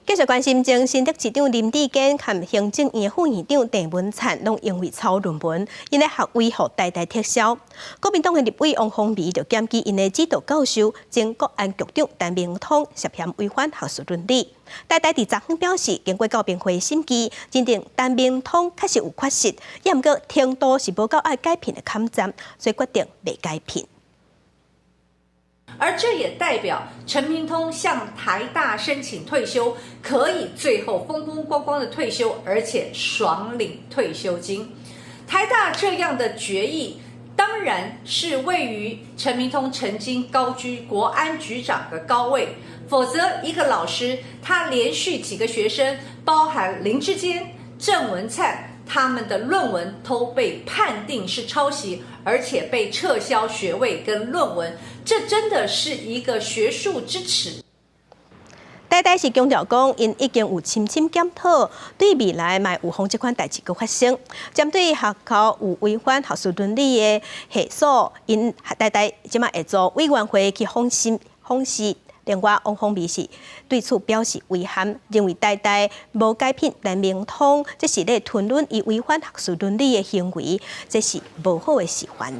繼續關心前新竹市長林智堅佮行政院副院長鄭文燦，攏因為抄論文，𪜶的學位予台大撤銷。國民黨的立委王鴻薇就檢舉𪜶的指導教授前國安局長陳明通涉嫌違反學術倫理。台大佇昨昏表示，經過教評會審議，認定陳明通確實有缺失，也毋過程度是無夠愛解聘的坎站，所以決定袂解聘。而這也代表陳明通向台大申請退休，可以最後風風光光的退休，而且爽領退休金。台大這樣的決議，當然是位於陳明通曾經高居國安局長的高位，否則一個老師他連續幾個學生，包含林智堅、鄭文燦，他們的論文都被判定是抄襲，而且被撤銷學位跟論文，這真的是一個學術之恥。台大是強調講，𪜶已經有深深檢討，對未來嘛會預防這款代誌閣發生。針對學校有違反學術倫理的系所，𪜶台大這馬會組委員會去訪視訪視。另外，王鴻薇是對此表示遺憾，認為台大無解聘陳明通，這是咧吞忍伊違反學術倫理的行為，這是無好的示範。